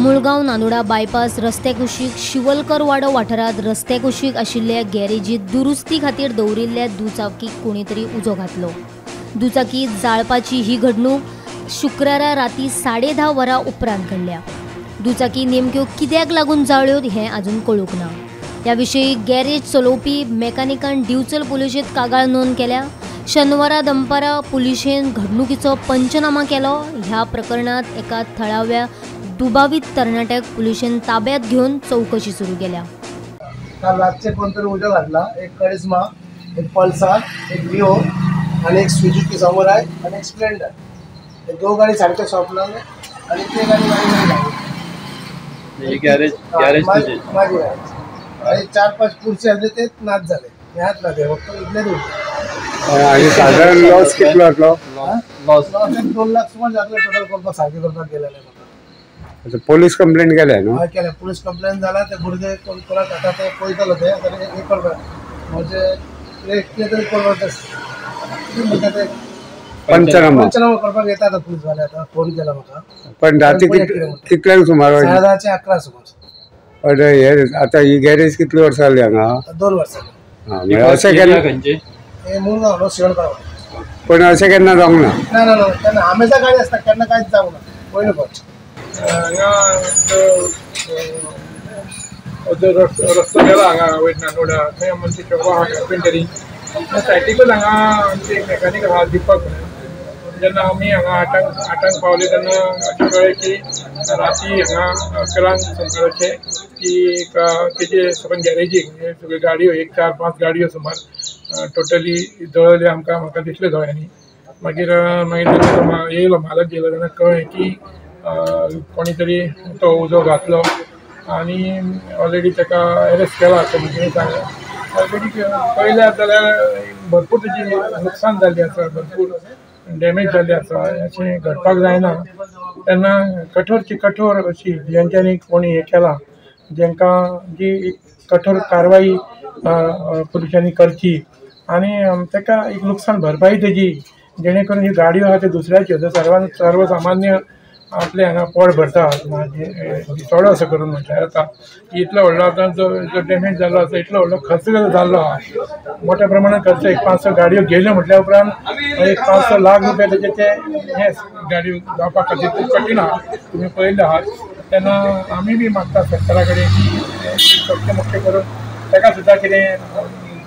मुळगांव नानोडा बायपास रस्त्या कुशीक शिवलकर वाडो वाठारांत रस्त्या कुशीक आशिल्ल्या गॅरेजीत दुरुस्ती खातीर दवरिल्ल्या दुचाकीक कोणी तरी उजो घातलो. दुचाकी जाळपाची ही घडणूक शुक्रारा राती 10:30 वरां उपरांत घडल्या. दुचाकी नेमक्यो कित्याक लागून जाळ्यो हें अजून कळूंक ना. ह्या विशीं गॅरेज चलोवपी मेकॅनिकान दिवचल पुलिशेंत कागाळ नोंद केल्या. शनिवारा दनपारां पुलिशेन घडणुकीचो पंचनामा केलो. ह्या प्रकरणात एका थळाव्या दुबावीत तरणाट्याक पुलिशेन ताब्यात घेवन चौकशी सुरू केल्या. काल रातचे कोणतरी उजो घातला. एक करिश्मा, एक पल्सर, एक रिओ आणि एक सुजुकी समुराय आणि एक स्प्लेंडर. हे दोन गाडी सारख्या शॉपला आणि ते गाडी माझी गॅरेज गॅरेज माझी गाडी आणि 4-5 पुढचे आले ते नाच झाले. ह्यात लागले फक्त इथले दोन. आणि साधारण लॉस कितलो जातलो? लॉस 2 लाख सुमार जातले टोटल करपाक, सारखे करपाक गेलेले म्हाका. पोलीस कंप्लेंट केल्या न्हू? हय केल्या, पोलीस कंप्लेंट जाला. ते भुरगे कोण कोणाक आतां ते पळयतलो ते आतां हे करपाक म्हणजे कितें तरी करपाक कितें म्हणटा ते पंचनामा पंचनामा करपाक येता आतां पुलीसवाले. आतां फोन केला म्हाका. पण राती कितल्यांक सुमार? 10:30-11 सुमार. पण हे आतां ही गॅरेज कितली वर्सां जाली हांगा? 2 वर्सां. अशें केन्ना हे मुळगांव न्हू शिवणकर. पण अशें केन्ना जावंक ना? ना ना ना, केन्ना हमेशा गाडी आसता, केन्ना कांयच जावंक ना. पयले फावट हांगा जो रस्तो गेला हांगा वयर नानोडा थंय आमची शॉप आहा कार्पेंटरी. सायडीकूच हांगा आमची एक मेकॅनीक आहा दीपक. जेन्ना आमी हांगा आठांक पावले तेन्ना अशें कळ्ळें की राती हांगा 11 सुमाराचें की एक तेजे सगळे गॅरेजीक म्हणजे सगळ्यो गाडयो एक 4-5 गाडयो सुमार टोटली जळ्ळ्यो. आमकां म्हाका दिसल्यो दोळ्यांनी. मागीर मागीर जेन्ना येयलो मालक येयलो तेन्ना कळ्ळें की कोणी तरी तो उजो घातलो आनी ऑलरेडी ताका एरेस्ट केला अशें भुरग्यांनी सांगलें. ऑलरेडी पळयल्यार जाल्यार भरपूर तेजी नुकसान जाल्ली आसा, भरपूर डॅमेज जाल्ली आसा. अशें घडपाक जायना. तेन्ना कठोरची कठोर अशी जेंच्यांनी कोणी हें केलां जेंकां जी कठोर कारवाई पुलिसांनी करची आनी ताका एक नुकसान भरपाई तेजी, जेणे करून ह्यो गाडयो आहा त्यो दुसऱ्याच्यो सर्वसामान्य आपले हांगा पोट भरता थोडो असो करून म्हटल्यार जाता की इतलो व्हडलो आतां जो डॅमेज जाल्लो आसा, इतलो व्हडलो खर्च जाल्लो आहा, मोठ्या प्रमाणात खर्च. एक 5-6 गाडयो गेल्यो म्हटल्या उपरांत एक 5-6 लाख रुपया तेजे ते हे गाडयो जावपा खातीर खूब कठीण आहा. तुमी पळयल्ले आहात. तेन्ना आमी बी मागता सरकारा कडेन की सगळें मुख्य करून ताका सुद्दां कितें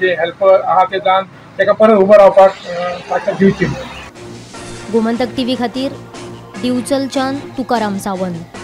जे हेल्पर आहा ते जावन ताका परत उबो रावपाक ताकद दिवची. गोमंतक टीव्ही खातीर दिवचलच्यान तुकाराम सावंत.